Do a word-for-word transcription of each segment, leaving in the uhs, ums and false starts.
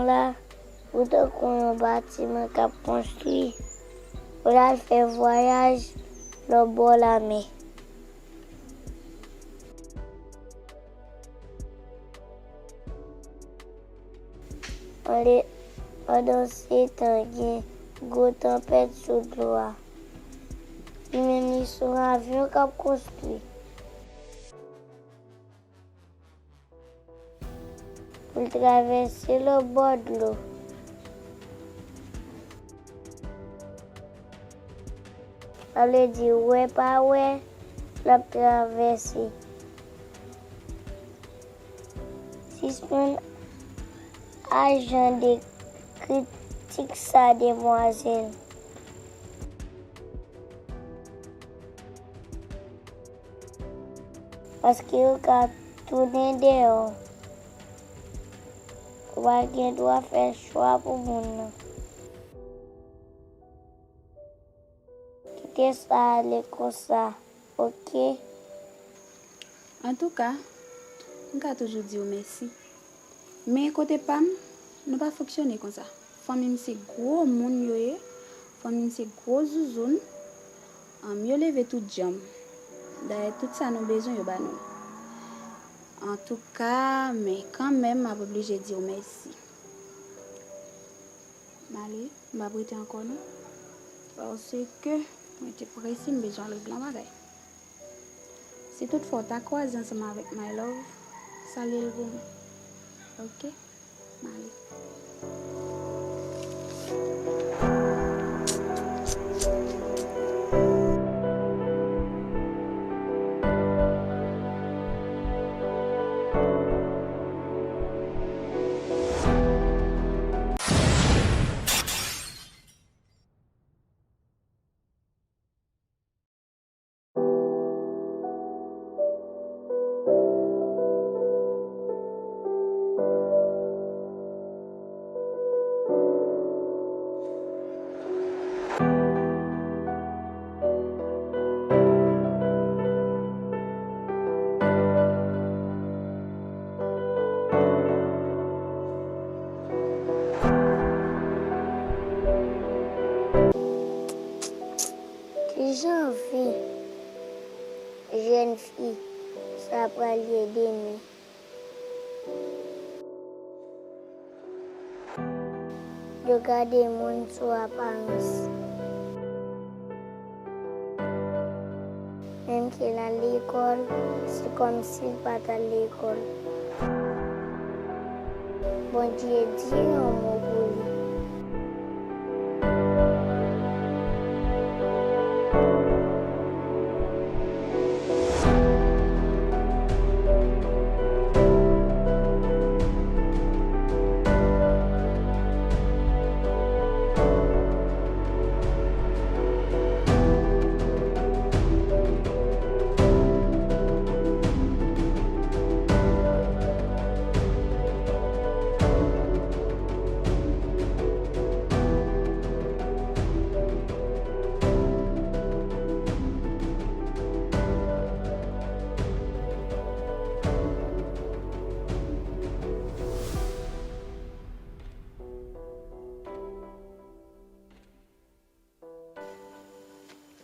La, ou tankou yon batiman k ap konstwi pou l al fè vwayaj lòtbò lamè. Pandan, pandan se tan, gen gwo tanpèt sou dlo a. Li menm, li se yon avyon k ap konstwi pou l travèse lòtbò dlo. Sa vle di, wè pa wè, l ap travèse. Sispann al jan de kritik sa, demwazèl. Paske yo ka tounen dèyè w. Ou pa gen dwa fè chwa pou moun nan. Kite sa ale konsa, oke? Antouka, m ka toujou di w mèsi. Men kote pa m, nou pa fonksyone konsa. Fanmi m se gwo moun yo ye, fanmi m se gwo zouzoun. Anm, yo leve tout djanm. Dayè, tout sa nou bezwen, yo ba nou. Antouka, men kanmenm, m ap oblije di w mèsi. M ale, m p ap rete ankò non. Paske mwen te prese, m bezwen al regle yon bagay. Si toutfwa w ta kwaze ansanm avèk My Love, salye l pou mwen. Oke? M ale. Kijan vi jèn fi sa pral ye demen? Yo gade moun sou aparans. Menm ke l al lekòl, se kòmsi l pa t al lekòl. Bondye di yon mo pou li.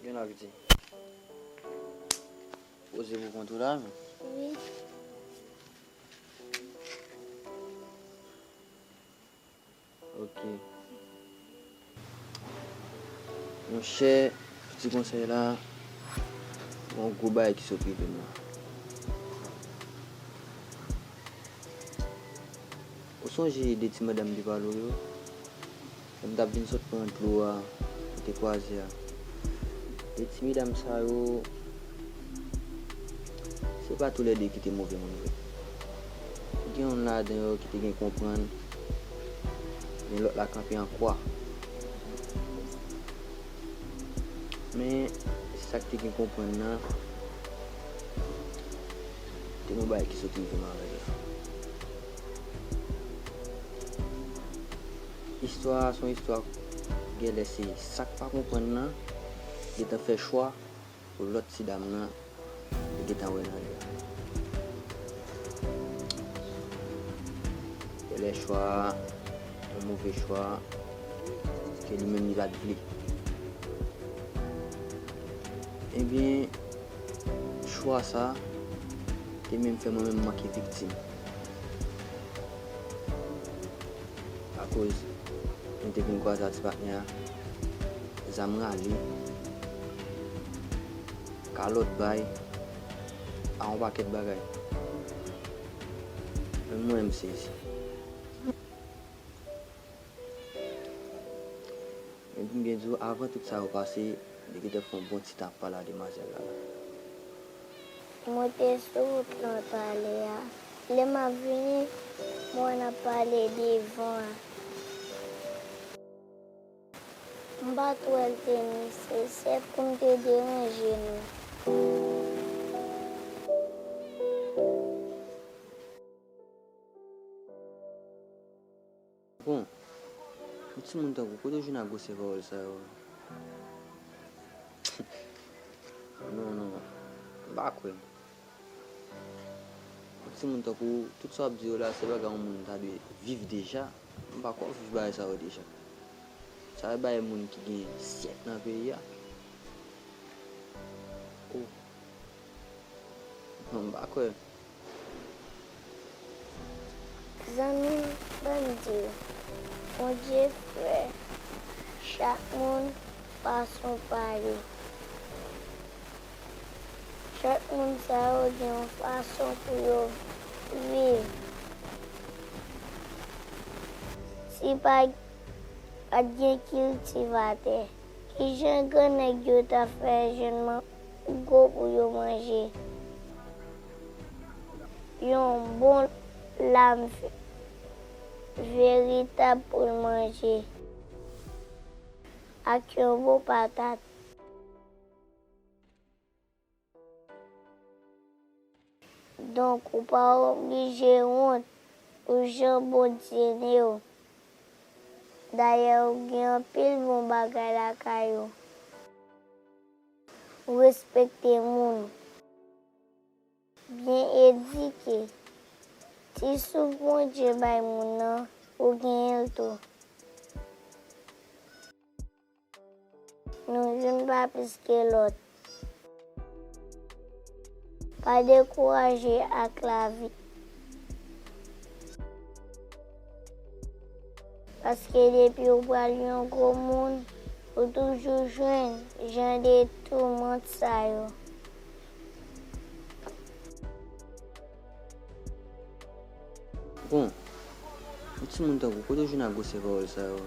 Gen la piti. Poze pou kont ou la, men. Wi. Ok. Monchè, piti konsèy la, gon gwo bagay ki sot rive m la. Ou sonje de ti madanm m te pale w yo? Lè m t ap vin sot pran dlo a, m te kwaze a. De ti medam sa yo, se pa toulède ki te move moun vre. Gen youn ladan yo ki te gen konprann, men lòt la kanpe an kwa. Men, se sa k te gen konprann nan, te gon bagay ki sot rive m avè l la. Istwa a se yon istwa, genlè se sa k pa konprann nan gentan fè chwa pou lòt ti dam nan li gentan wè nan li a. Genlè chwa a yon move chwa ke li menm li pa t vle. Ebyen, chwa sa te menm fè mwen menm manke viktim. Akoz mwen te vin kwaze ak ti patnè a, zam rale, kalòt bay, a yon pakèt bagay. Menm mwen, m sezi. Men pou m byen di w, avan tout sa yo pase, li gentan fè yon bon ti tan ap pale ak demwazèl la. Mwen te sou wout lan talè a. Lè m ap vini, m wè n ap pale devan an. M pa t wè l te nesesè pou m te deranje nou. Bon, yon timoun tankou w, kote w jwenn ak gwosè pawòl sa yo? Non, non, m pa kwè. Yon timoun tankou w, tout sa w ap di yo la, se bagay yon moun ta dwe viv deja. M pa kwè w viv bagay sa yo deja. Sa se bagay moun ki gen syèk nan peyi a. Oh. Non, m pa kwè. Zanmi m, ban m di w, Bondye fè chak moun fason pa yo. Chak moun sa yo gen yon fason pou yo viv. Si pa, pa t gen kiltivatè, kijan grannèg yo ta fè jwenn man-, gwo pou yo manje? Yon bon lam ve-, veritab pou l manje, ak yon bon patat. Donk, ou pa oblije wont pou jan Bondye ede w. Dayè, ou gen anpil bon bagay lakay ou. Ou respekte moun. Byen edike. Ti souf Bondye bay moun nan, ou genyen l tou. Nou youn pa plis ke lòt. Pa dekouraje ak lavi. Paske depi w pral yon gwo moun, ou toujou jwenn jan de toumant sa yo. Bon, yon timoun tankou w, kote w jwenn ak gwosè pawòl sa yo?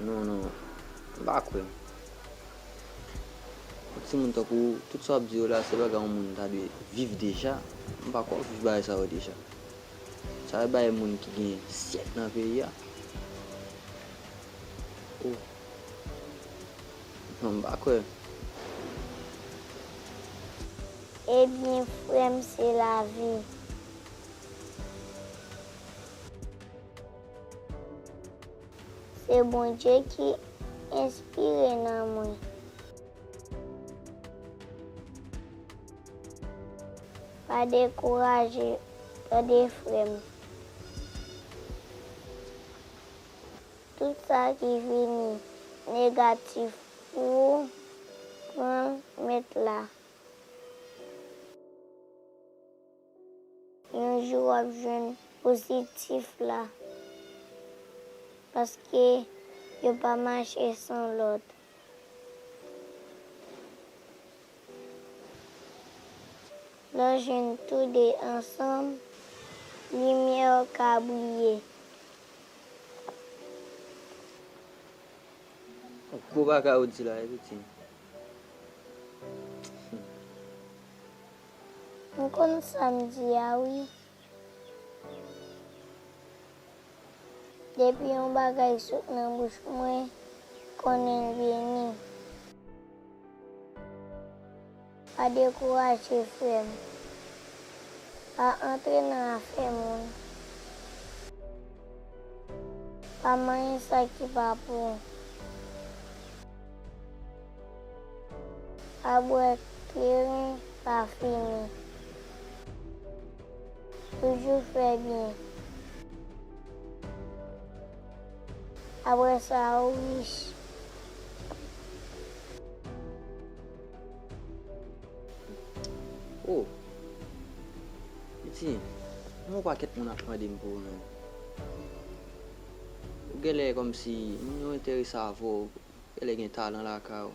Non, non, m pa kwè. Yon timoun tankou w, tout sa w ap di yo la, se bagay yon moun ta dwe viv deja. M pa kwè w viv bagay sa yo deja. Sa se bagay moun ki gen syèk nan peyi a. Oh. Non, m pa kwè. Ebyen, frè m, se lavi. Se Bondye ki enspire nan mwen. Pa dekouraje, tande, frè m. Tout sa ki vini negatif pou ou, pran l met la. Yon jou w ap jwenn pozitif la, paske yo pa mache san lòt. Lè w jwenn tou de ansanm, limyè w ka briye. Yon gwo bagay ou di la wi, piti. M konn sa m di a wi. Depi yon bagay sot nan bouch mwen, konnen l beni. Pa dekouraje, frè m. Pa antre nan afè moun. Pa manyen sa ki pa pou ou. Pa bwè kleren pa fini. Toujou fè byen. Apre sa, ou rich. Oh! Piti, gen yon pakèt moun ap mande m pou ou menm. Ou genlè kòmsi moun yo enterese avè w, ou genlè gen talan lakay ou.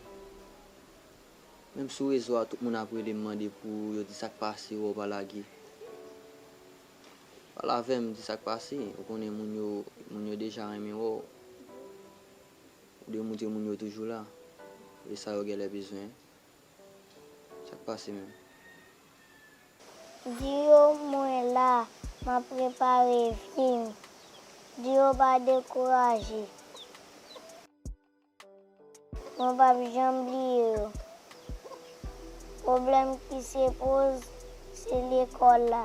Menm sou rezo a, tout moun ap rele m mande pou ou, yo di sa k pase, wè w pa lage. Pale avè m, di sa k pase, ou konnen moun yo, moun yo deja renmen wè w. Ou dwe montre moun yo toujou la. E sa yo genlè bezwen. Sa k pase menm? Di yo mwen la, m ap prepare vi m. Di yo pa dekouraje. Mwen p ap janm bliye yo. Pwoblèm ki se poz, se lekòl la.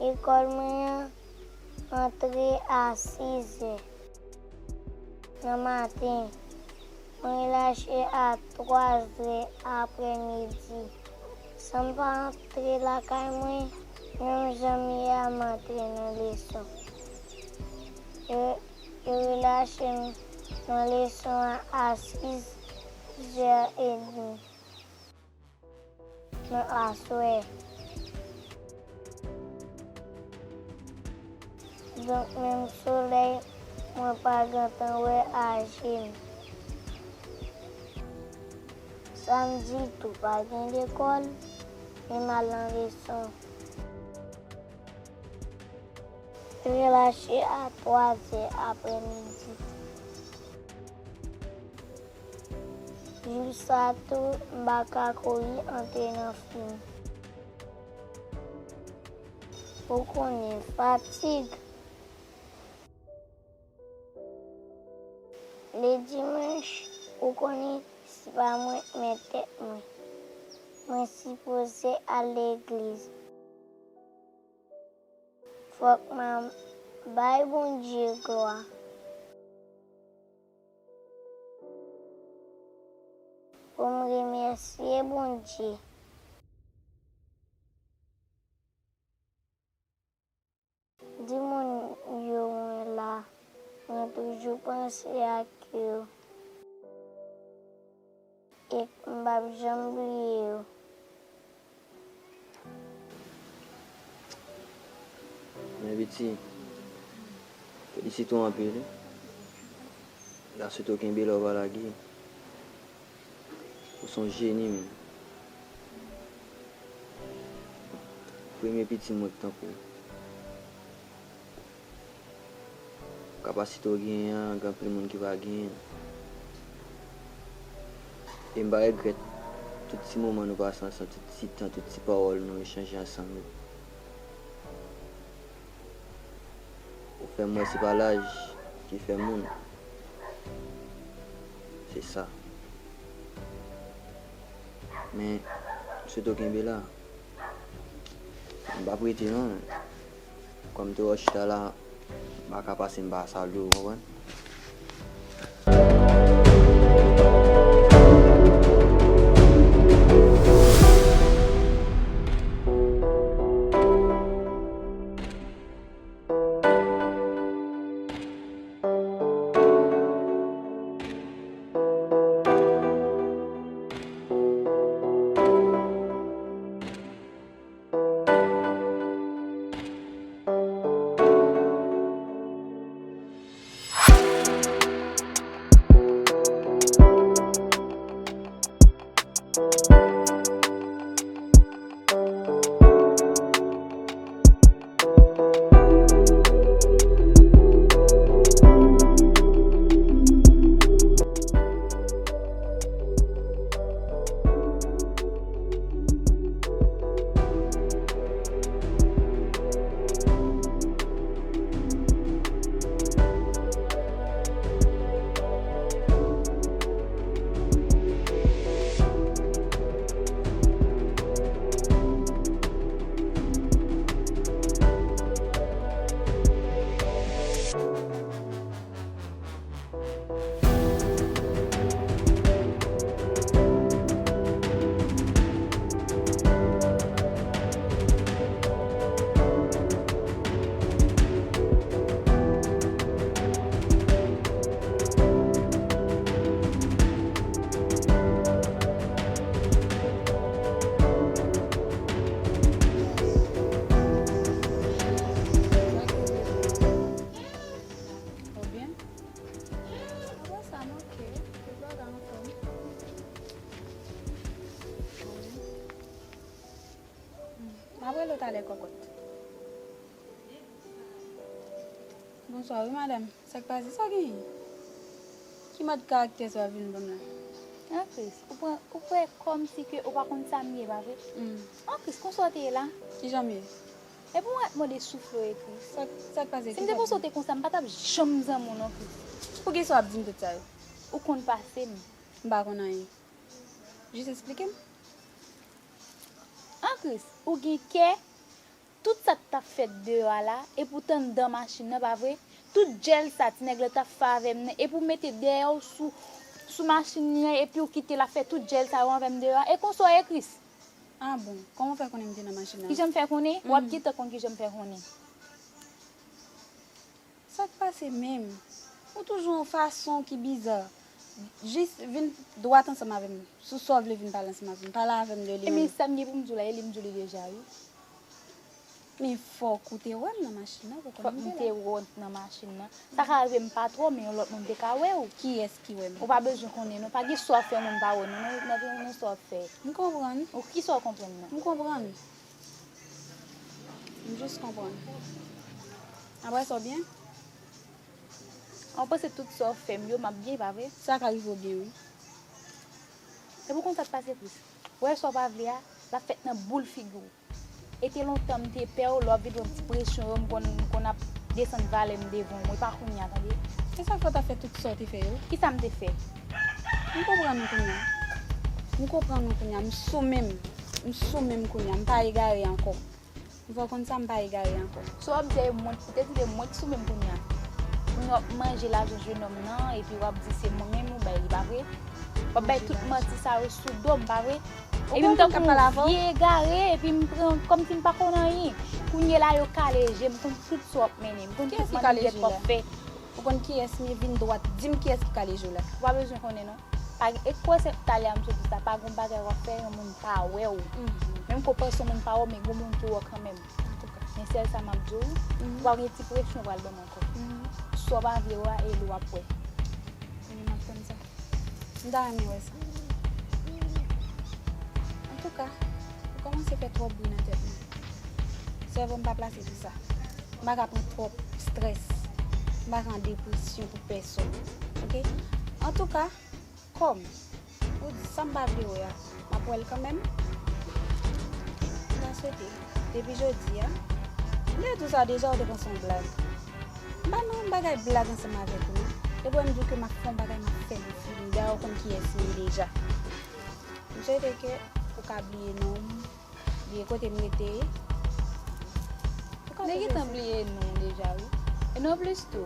Lekòl mwen an antre a sizè nan maten. Mwen relache a twazè aprèmidi. San m pa antre lakay mwen, menm jan m ye a m antre nan leson. Yo, yo relache m nan leson an a sizè edmi nan aswè. Donk, menm solèy, mwen pa gentan wè a je m. Samdi tou, pa gen lekòl, men m al nan leson. Relache a twazè aprèmidi. Jou sa tou, m pa ka kouri antre nan fim. Ou konnen, fatig. Ledimanch, ou konnen, se pa mwen k men tèt mwen. Mwen sipoze al legliz. Fòk m a bay Bondye glwa. Pou m remèsye Bondye. Di moun yo mwen la, mwen toujou panse ak yo. E m p ap janm bliye yo. Men piti, felisite w anpil wi. L a swete w kenbe la, w pa lage. Ou se yon jeni menm. Premye piti mwen k tankou w. Kapasite w genyen an, gen anpil moun ki pa genyen l. E m pa regrèt tout ti moman nou pase ansanm, tout ti tan, tout ti pawòl nou echanje ansanm yo. Ou fè m wè se pa laj ki fè moun. Se sa. Men, m swete w kenbe la. M p ap rete non. Kòm m te wè w chita la, m pa ka pase m pa salye w, ou konprann? M ap rele w talè, kòkòt. Bonswa, wi, madanm. Sa k pase? Sa genyen? Ki mòd karaktè sa w ap vin ban m la? An Kris, ou pran, ou fè kòmsi ke ou pa konn sa m ye, pa vre? Hmm. An Kris, konsa w te ye la? Kijan m ye? Epi w ap mande soufle w, Kris. Sa, sa k pase? Si m te panse w te konsa, m pa t ap janm zanmi w non, Kris. Poukisa w ap di m tout sa yo? Ou konn pase m. M pa konn anyen. Jis esplike m. An Kris, ou gen kè, tout sa k t ap fèt deyò a la, epi w t anndan machin nan, pa vre? Tout djèl sa ti nèg la t ap fè avè m nan, epi w mete dèyè w sou, sou machin li an, epi w kite l ap fè tout djèl sa yo avè m deyò a. E konsa w ye, Kris? Ah bon, kòman w fè konnen m te nan machin nan? Kijan m fè konnen? W ap gentan konn kijan m fè konnen. Sa k pase menm? Ou toujou yon fason ki biza. Jis vin dwat ansanm avè m. Sou sa w vle vin pale ansanm avè m. Pale avè m de li menm. Ebyen, sa m gen pou m di w la, e li m di w li deja, wi. Men fòk ou te wè m nan machin nan pou konnen m te la. Fòk m te wè w nan machin nan. Sa ka rive m pa t wè w, men yon lòt moun te ka wè w. Kiyès ki wè m? Ou pa bezwen konnen, non. Pa gen sa w ap fè yon moun pa wè w, non, nan, nan, nan sa w ap fè. M konprann. Ou, kisa w konprann nan? M konprann. M jis konprann. Apre sa, w byen? An, w panse tout sa w fè m yo, m ap byen, pa vre? Sa ka rive w byen, wi. Epi w konn sa k pase plis? Ou wè sa w pa vle a, l ap fèt nan boul figi w. E te lontan m te pè w, lè w ap vin yon ti presyon yo, m konn, m konn ap desann valè m devan w. E pa kounye a, tande. E sa k fè w t ap fè tout sa w te fè yo? Kisa m te fè? M konprann ou kounye a. M konprann ou kounye a. M sou men m. M sou men m kounye a. M pa egare ankò. M fè w konn sa, m pa egare ankò. Si w ap di mwen, ou te di mwen ki sou men m kounye a. Kounye a w ap manje lajan jennonm nan, epi w ap di se mwen menm ou bay li, pa vre? W ap bay tout manti sa yo sou do m, pa vre? Epi m tankou yon vye egare, epi m pran kòmsi m pa konn anyen. Kounye la yo kale je m, m konn tout sa w ap mennen, m konn tout manigèt w ap fè. Ou konn kiyès m ye, vin dwat, di m kiyès ki kale je w la. Ou pa bezwen konnen non. Pa gen, e kwè se talè a m sot di sa, pa gen bagay w ap fè yon moun pa wè w. Menm ke w panse yon moun pa wè w, men gen moun ki wè w kanmenm. Antouka. Men sèl sa m ap di w, ou pa gen ti presyon w pral ban m ankò. Sa w pa vle wè a, e li w ap wè. Ebyen, m ap tann sa. M ta renmen wè sa. Antouka, ou kòmanse fè twòp bri nan tèt mwen. Sèvo m pa plase pou sa. M pa ka pran twòp strès. M pa ka an depresyon pou pèsonn. Oke? Antouka, kòm ou di sa m pa vle wè a, m ap wè l kanmenm. M ta swete, depi jodi a, m te di w sa deja, ou te panse yon blag. M pa nan bagay blag ansanm avèk ou non. Depi w wè m di w ke m ap fè yon bagay, m ap fè l fini. Dayè, ou konn kiyès m ye deja. M swete ke ou ka bliye non m, bliye kote m rete. Ou ka sonje sa. M te gentan bliye non w deja, wi. E non plis tou,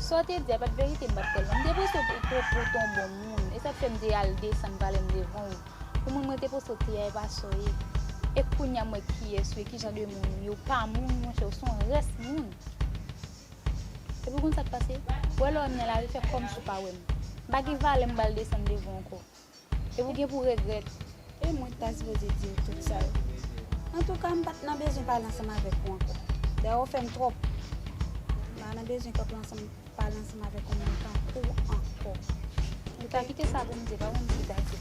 sa w te di a pa t verite, m pa t kwè l non. M te panse w te, te, te yon bon moun. E sa k fè m te al desann valè m devan w. Pou mwen, mwen te panse w te yay pa sa w ye. E kounye a m wè kiyès ou ye, ki jan de moun ou ye. Ou pa moun, monchè, ou se yon rès moun. Epi w konn sa k pase? Ou wè lè w wè m nan lari, fè kòmsi w pa wè m. M pa gen valè m pral desann devan w ankò. Epi w gen pou regrèt. E mwen ki ta sipoze di w tout sa yo. Antouka, m pa t nan bezwen pale ansanm avèk ou ankò. Dayè, ou fè m twòp. M pa nan bezwen kanpe ansanm, pale ansanm avèk yon moun tankou w ankò. Ou ta kite sa pou m di, pa konn ki ta di.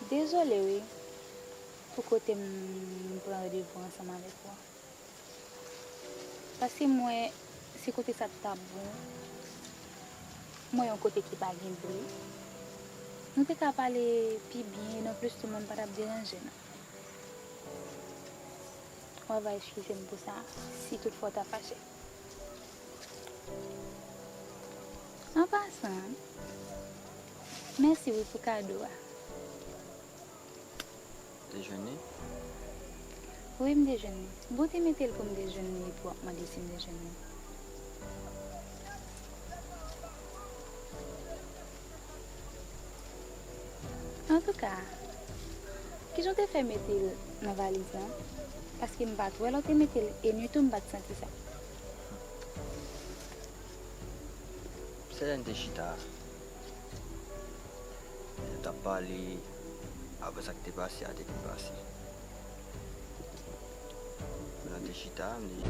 Dezole wi, pou kote m pran randevou ansanm avèk ou an. Paske m wè se kote sa t ap bon. M wè yon kote ki pa gen bri. Nou te ka pale pi byen, non plis tou moun pa t ap deranje nou. W a va eskize m pou sa, si toutfwa w ta fache. An pasan, mèsi wi pou kado a. Te jwenn li? Wi, m te jwenn li. Bon, te mete l pou m te jwenn li epi w ap mande si m te jwenn li. Antouka, Kijan w te fè mete l nan valiz lan? Paske m pa t wè lè w te mete l, e ni tou m pa t santi sa. Se lè n te chita a. Nou t ap pale avan sa k te pase a te vin pase. Lè n te chita a, m te.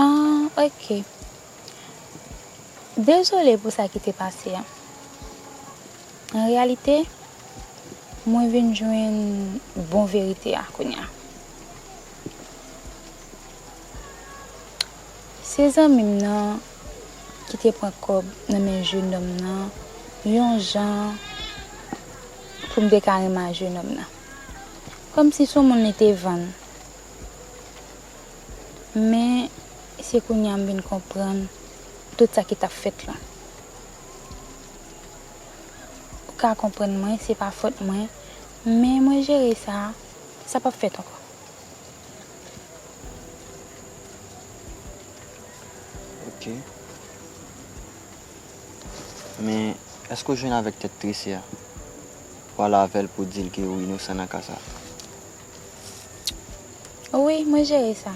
Ah, ok. Dezole pou sa ki te pase a. An reyalite, mwen vin jwenn bon verite a kounye a. Se zanmi m nan ki te pran kòb nan men jennonm nan yon jan pou m te ka renmen a jennonm nan. Kòmsi se yon moun li te vann. Men, se kounye a m vin konprann tout sa ki t ap fèt lan. Ou ka konprann mwen, se pa fòt mwen, men mwen jere sa, sa p ap fèt ankò. Ok. Men, èske w jwenn avèk tèt trese a? Pale avè l pou w di l ke ou inosan nan ka sa a. Wi, mwen jere sa.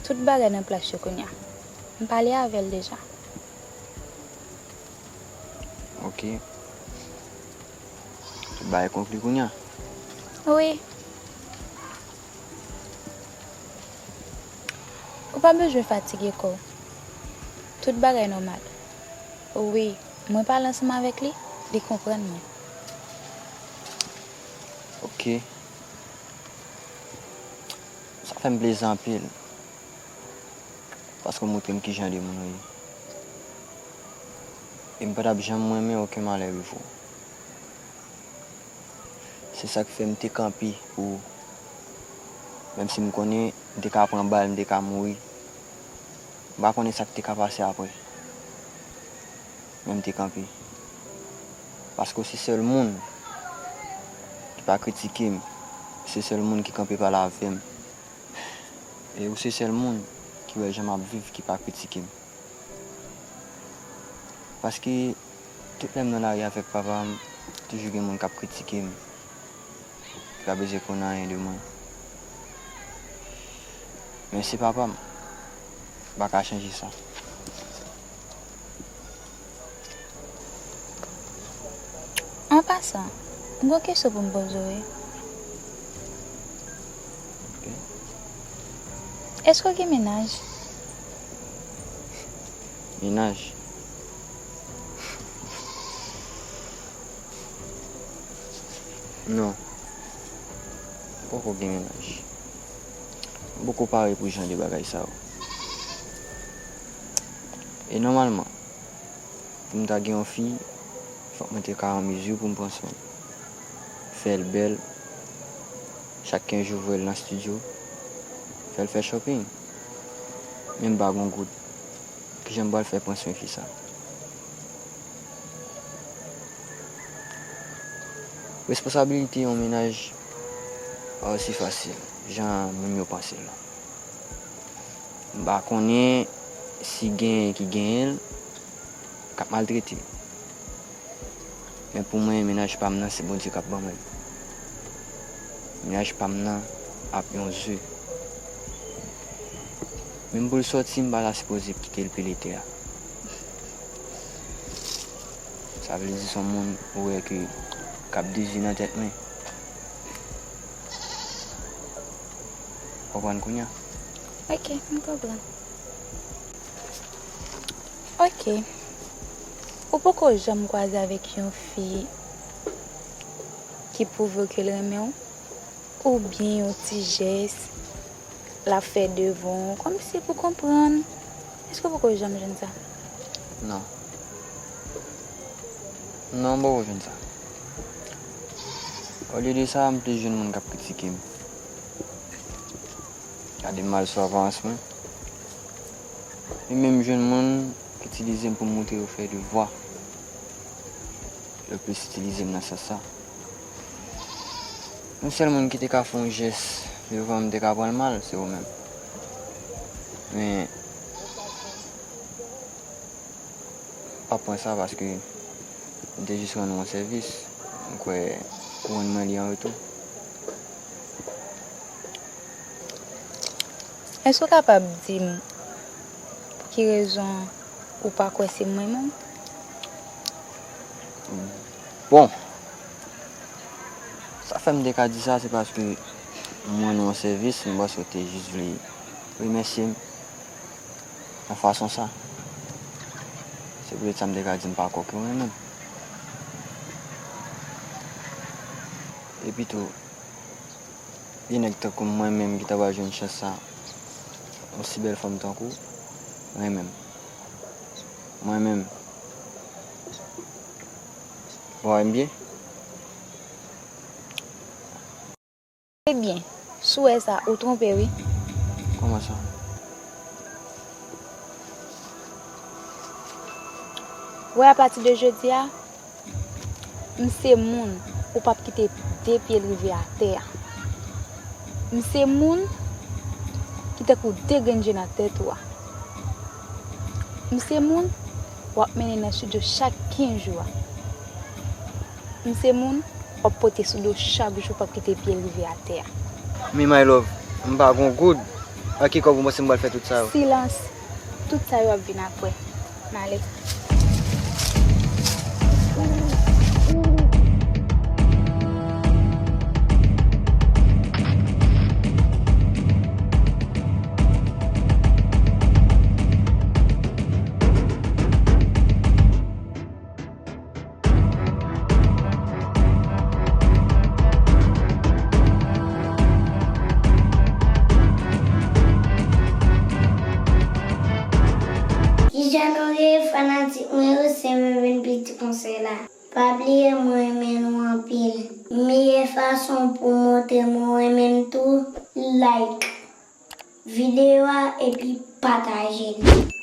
Tout bagay nan plas yo kounye a. M pale avè l deja. Ok. Tout bagay konkli kounye a? Wi. Ou pa bezwen fatige kò w. Tout bagay nòmal. Wi, mwen pale ansanm avèk li, li konprann mwen. Ok. Sa fè m plezi anpil. Paske w montre m kijan de moun ou ye. E m pa t ap janm renmen okenn malè rive w. Se sa k fè m te kanpe pou ou. Menm si m konnen m te ka pran bal, m te ka mouri. M pa konnen sa k te ka pase apre. Men m te kanpe. Paske w se sèl moun ki pa kritike m. Se sèl moun ki kanpe pale avè m. E ou se sèl moun ki wè jan m ap viv ki pa kritike m. Paske tout lè m nan lari avèk papa m, toujou gen moun k ap kritike m, ki pa bezwen konn anyen de mwen. Men se papa m, m pa ka chanje sa. An pasan, m gen yon kesyon pou m poze w, wi. Èske w gen mennaj? Mennaj? Non. M poko gen mennaj. M poko pare pou jan de bagay sa yo. E nòmalman, pou m ta gen yon fi, fòk mwen te ka an mezi pou m pran swen l. Fè l bèl, chak kenz jou voye l nan estidyo, fè l fè shopping. Men m pa gen yon goud. Kijan m pral fè pran swen fi sa? Responsabilite yon mennaj pa osi fasil jan moun yo panse l lan. M pa konnen si genyen ki genyen l k ap maltrete l. Men pou mwen, mennaj pa m nan, se Bondye k ap ban mwen l. Mennaj pa m nan ap yon ze. Menm pou l sòti, m pa ta sipoze kite l pile tè a. Sa vle di se yon moun ou wè ke k ap dezi nan tèt mwen. Konprann kounye a? Ok, m konprann. Ok. Ou poko janm kwaze avèk yon fi ki pwouve w ke l renmen w? Oubyen yon ti jès l ap fè devan w, kòmsi pou konprann? Èske w poko janm jwenn sa? Non. Non, m poko jwenn sa. Olye de sa, m plis jwenn moun k ap kritike m. Gade m mal sou aparans mwen. Li menm jwenn moun k itilize m pou montre yo fè devwa. Yo plis itilize m nan sans sa. Yon sèl moun ki te ka fè yon jès devan m, m te ka pran l mal, se ou menm. Men, pa pran sa paske m te jis rann ou yon sèvis. M kwè ou rann mwen li an retou. Èske w kapab di m pou ki rezon ou pa kwè se mwen menm? Bon, sa fè m te ka di sa, se paske m rann ou yon sèvis, m panse w te jis vle remèsye m nan fason sa. Se poutèt sa m te ka di m pa kwè ke w renmen m. Epitou, gen nèg tankou m mwen menm ki ta pral jwenn chans sa, yon si bèl fanm tankou w renmen m. Mwen menm. Bon, M B A? Ebyen, si w wè sa, ou twonpe wi. Kòman sa? Wè, apati de jodi a, m se moun ou p ap kite de pye l rive atè a. M se moun ki tankou de grenn je nan tèt ou a. M se moun w ap mennen nan estidyo chak kenz jou a. M se moun w ap pote sou do chak jou, w p ap kite pye l rive atè a. Men my love, m pa gon goud. Ak ki kòb ou panse m pral fè tout sa yo? Silans. Tout sa yo ap vin apre. M ale. Kijan nou ye, fanatik mwen yo? Se mwen menm Piti Konsèy la. Pa bliye mwen renmen nou anpil. Meyè fason pou montre mwen renmen m tou, like videyo a epi pataje l.